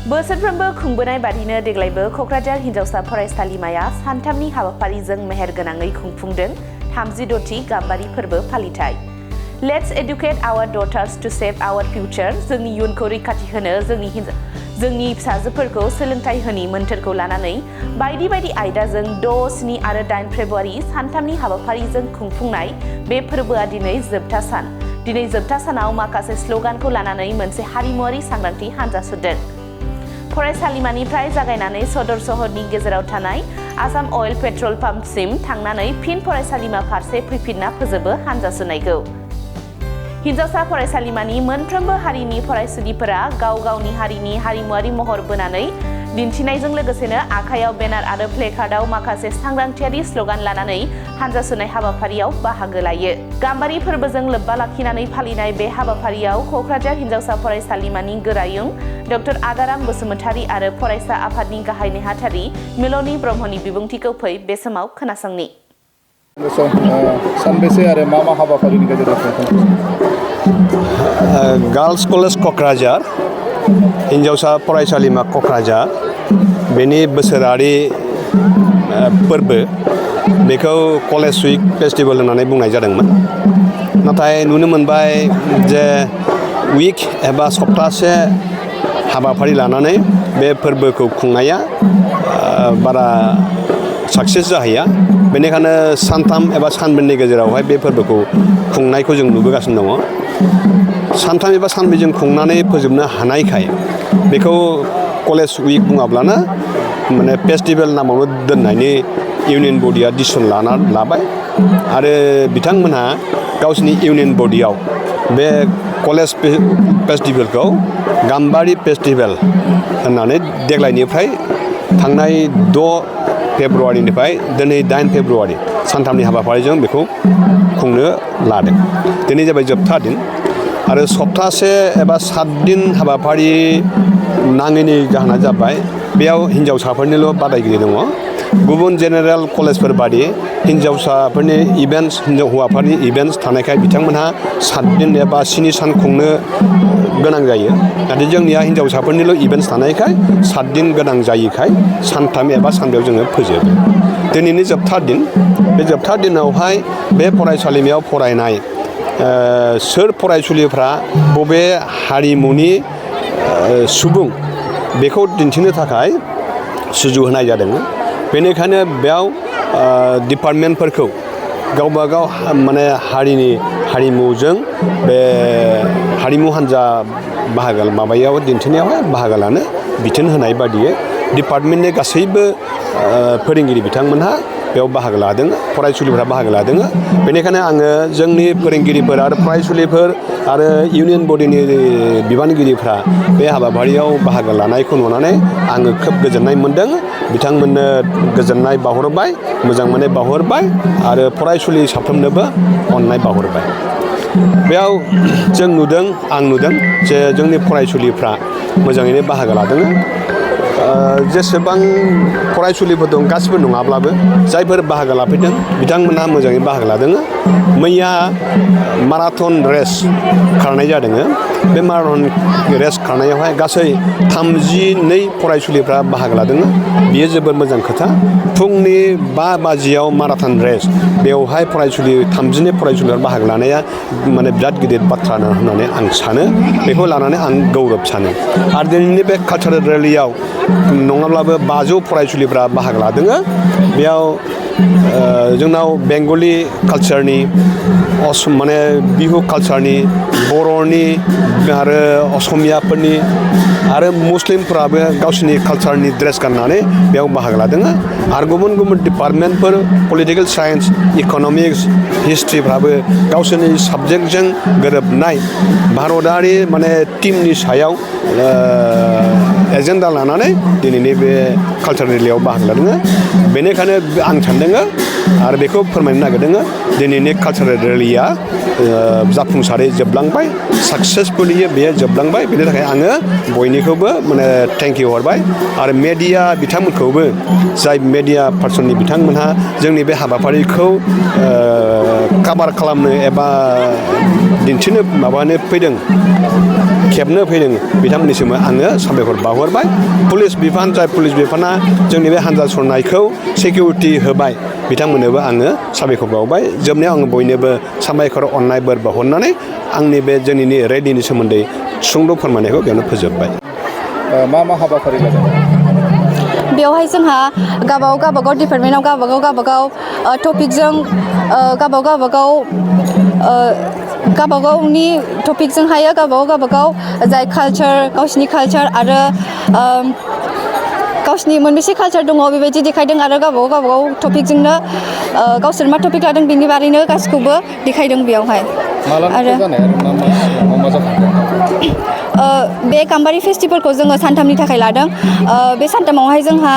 बोसोरफ्रोमबो खुंबोनाय बादिनो देग्लायबो क'क्राझार हिनजावसा फरायसालिमाया सानथामनि हाबाफारिजों मेहेर गोनाङै खुंफुंदों 36थि गाम्बारि फोरबो फालिथाय। Let's educate our daughters to save our future। जोंनि इयुनखौ रैखाथि होनो जोंनि फिसाजोफोरखौ सोलोंथाइ होनि मोन्थोरखौ लानानै बायदि बायदि आयदाजों 6, 7 आरो 8 फेब्रुआरि सानथामनि हाबाफारिजों खुंफुंनाय बे फोरबोआ दिनै जोबथा सान। दिनै जोबथा सानाव माखासे स्ल'गानखौ लानानै मोनसे हारिमुआरि सांग्रांथि हानजा सुरदों। फरायसालिमानिफ्राय जागायनानै सदर सहरनि गेजेराव थानाय आसाम अइल पेट्रल पाम्पसिम थांनानै फिन फरायसालिमा फारसे फैफिनना फोजोबो हानजा सुरनायखौ। हिनजावसा फरायसालिमानि मोनफ्रोमबो हारिनि फरायसुलिफोरा गाव गावनि हारिनि हारिमुआरि महर बोनानै दिन्थिनायजों लोगोसेनो आखायाव बेनार आरो प्लेकार्डआव माखासे सांग्रांथियारि स्ल'गान लानानै हानजा सुरनाय हाबाफारियाव बाहागो लायो। गाम्बारि फोरबोजों लोब्बा लाखिनानै फालिनाय बे हाबाफारियाव क'क्राझार हिनजावसा फरायसालिमानि गोरायुं डक्टर आदाराम बसुमतारी आरो फरायसा आफादनि गाहाय नेहाथारि मिल'नि ब्रह्मनि बिबुंथिखौ फै बे समाव खोनासंनि। सानबेसे आरो मा हाबाफारिनि गेजेरजों गार्ल्स कलेज क'क्राझार हिनजावसा फरायसालिमा क'क्राझार बेनि बोसोरारि फोरबो बेखौ कलेज उइक फेस्टिभेल होननानै बुंनाय जादोंमोन। नाथाय नुनो मोनबाय जे उइक एबा सप्तासे हाबाफारि लानानै बे फोरबोखौ खुंनाया बारा साक्सेस जाहैया। बेनिखायनो सानथाम एबा सानब्रैनि गेजेरावहाय बे फोरबोखौ खुंनायखौ जों नुबोगासिनो दङ। सानथाम एबा सानब्रैजों खुंनानै फोजोबनो हानायखाय बेखौ कलेज उइक बुङाब्लानो माने फेस्टिभेल नामावनो दोननायनि इउनियन बडिया डिसिसन लाबाय आरो बिथांमोनहा गावसिनि इउनियन बडियाव बे कलेज फेस्टिभेलखौ गाम्बारि फेस्टिभेल होननानै देग्लायनिफ्राय थांनाय 6 फेब्रुआरिनिफ्राय दिनै 8 फेब्रुआरि सानथामनि हाबाफारिजों बेखौ खुंनो लादों। दिनै जाबाय जोबथा दिन आरो सप्तासे एबा 7 दिन हाबाफारि नाङैनि जाहोना जाबाय बेयाव हिनजावसाफोरनिल' बादायगिरि दङ। गुबुन जेनेरेल कलेजफोर बादि हिनजावसाफोरनि इभेन्ट्स हौवाफोरनि इभेन्ट्स थानायखाय बिथांमोनहा 7 दिन एबा 7 सान खुंनो गोनां जायो। नाथाय जोंनिया हिनजावसाफोरनिल' इभेन्ट्स थानायखाय 7 दिन गोनां जायैखाय सानथाम एबा सानब्रैयाव जोङो फोजोबो। दिनैनि जोबथा दिन बे जोबथा दिनावहाय बे फरायसालिमायाव फरायनाय सोर फरायसुलिफ्रा बबे हारिमुनि सुबुं बेखौ दिन्थिनो थाखाय सुजु होनाय जादों। बेनिखायनो बेयाव डिपार्टमेन्टफोरखौ गावबागाव माने हारिमुजों बे हारिमु हान्जा बाहागो दिन्थिनायावहाय बाहागो लानो बिथोन होनाय बादियै डिपार्टमेन्टनि गासैबो फोरोंगिरि बिथांमोनहा बेयाव बाहागो लादों, फरायसुलिफोरा बाहागो लादों। बेनिखायनो आङो जोंनि फोरोंगिरिफोर आरो फरायसुलिफोर आरो इउनियन बडिनि बिबानगिरिफ्रा बे हाबाफारियाव बाहागो लानायखौ नुनानै आङो खोब गोजोननाय मोन्दों। बिथांमोननो गोजोननाय बावहरबाय, मोजां मोननाय बावहरबाय आरो फरायसुलि साफ्रोमनोबो अननाय बावहरबाय। बेयाव आं नुदों जे जोंनि फरायसुलिफ्रा मोजाङैनो बाहागो लादों। जेसेबां फरायसुलिफोर दं गासिबो नङाब्लाबो जायफोर बाहागो लाफैदों बिथांमोनहा मोजाङै बाहागो लादों। मैया माराथन रेस खारनाय जादों। बे माराथन रेस खारनायावहाय गासै 32 फरायसुलिफ्रा बाहागो लादों। बियो जोबोद मोजां खोथा। फुंनि 5 बाजियाव माराथन रेस बेवहाय 32 फरायसुलिफ्रा बाहागो लानाया माने बिराद गिदिर बाथ्रा होननानै आं सानो। बेखौ लानानै आं गौरब सानो। आरो दिनैनि बे कालचारेल रेलियाव नङाब्लाबो 500 फरायसुलिफ्रा बाहागो लादों। बेयाव जोंनाव बेंगलि कालचारनि माने बिहु कालचारनि बर'नि आरो असमियाफोरनि आरो मुस्लिमफोराबो गावसिनि कालचारनि ड्रेस गाननानै बेयाव बाहागो लादों। आरो गुबुन गुबुन डिपार्टमेन्टफोर पलिटिकेल साइन्स, इक'नमिक्स, हिस्ट्रिफ्राबो गावसोरनि साबजेक्टजों गोरोबनाय भारतारि माने टिमनि सायाव एजेन्डा लानानै दिनैनि बे कालचारेल रेलियाव बाहागो लादों। बेनिखायनो आं सानदों आरो बेखौ फोरमायनो नागिरदों दिनैनि कालचारेल रेलिया जाफुंसारै जोबलांबाय साक्सेसफुलि बेयो जोबलांबाय बेनि थाखाय आङो बयनिखौबो माने थेंक इउ हरबाय आरो मेडिया बिथांमोनखौबो जाय मेडिया पार्सननि बिथांमोनहा जोंनि बे हाबाफारिखौ काभार खालामनो एबा दिन्थिनो माबानो फैदों खेबनो फैदों बिथांमोननिसिम आङो साबायखर बावहरबाय पुलिस बिफान जाय पुलिस बिफाना जोंनि बे हान्जा सरनायखौ सिकिउरिटि होबाय बिथांमोननोबो आङो साबायखर बावबाय जोबनायाव आङो बयनोबो साबायखर अननाय बोर बावहरनानै आंनि बे जोंनि रेलिनि सोमोन्दै सुंद' फोरमायनायखौ बेयावनो फोजोबबाय मा हाबाफारि लादों बेवहाय जोंहा गावबागाव डिपार्टमेन्टआव गावबागाव टपिकजों गावबागावनि टपिकजोंहाय गावबागाव जाय कालचार गावसिनि कालचार आरो गावसिनि मोनबेसे कालचार दङ बेबायदि देखायदों आरो गावबागाव टपिकजोंनो गावसोर मा टपिक लादों बेनि बारैनो गासिखौबो देखायदों बेयावहाय आरो बे गाम्बारि फेस्टिभेलखौ जोङो सानथामनि थाखाय लादों बे सानथामावहाय जोंहा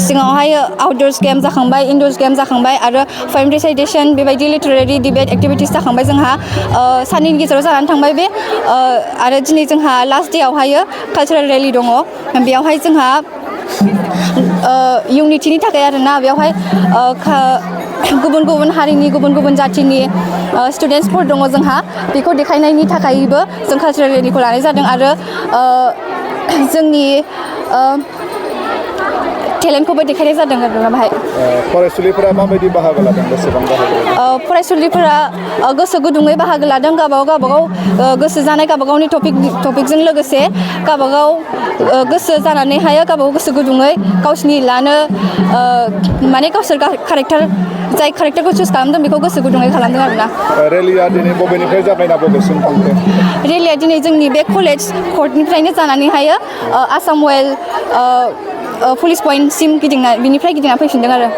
सिगाङावहाय आउटडोर्स गेम जाखांबाय इनडोर्स गेम जाखांबाय आरो पोएम रिसाइटेसन बेबायदि लिटारेरि डिबेट एक्टिभिटिस जाखांबाय जोंहा साननैनि गेजेराव जानानै थांबाय बे आरो दिनै जोंहा लास्ट डेआवहाय कालचारेल रेलि दङ बेयावहाय जोंहा इउनिटिनि थाखाय आरोना बेवहाय गुबुन हारिनि गुबुन जाथिनि स्टुडेन्टसफोर दङ जोंहा बेखौ देखायनायनि थाखायबो जों कालचारेल रेलिखौ लानाय जादों आरो जोंनि टेलेन्टखौबो देखायनाय जादों आरोना बाहाय फरायसुलिफोरा माबायदि बाहागो लादों बेसेबां बाहागो फरायसुलिफोरा गोसो गुदुङै बाहागो लादों गावबागाव गोसो जानाय गावबागावनि टपिकजों लोगोसे गावबागाव गोसो जानानैहाय गावबागाव गोसो गुदुङै गावसिनि लानो माने गावसोर जाय कारेक्टारखौ चुज खालामदों बेखौ गोसो गुदुङै खालामदों आरोना रेलिया दिनै बबेनिफ्राय जागायना बबेसिम थांखो रेलिया दिनै जोंनि बे कलेज कर्टनिफ्रायनो जानानैहाय आसाम वेल पुलिस पइन्टसिम बिनिफ्राय गिदिंना फैफिनदों आरो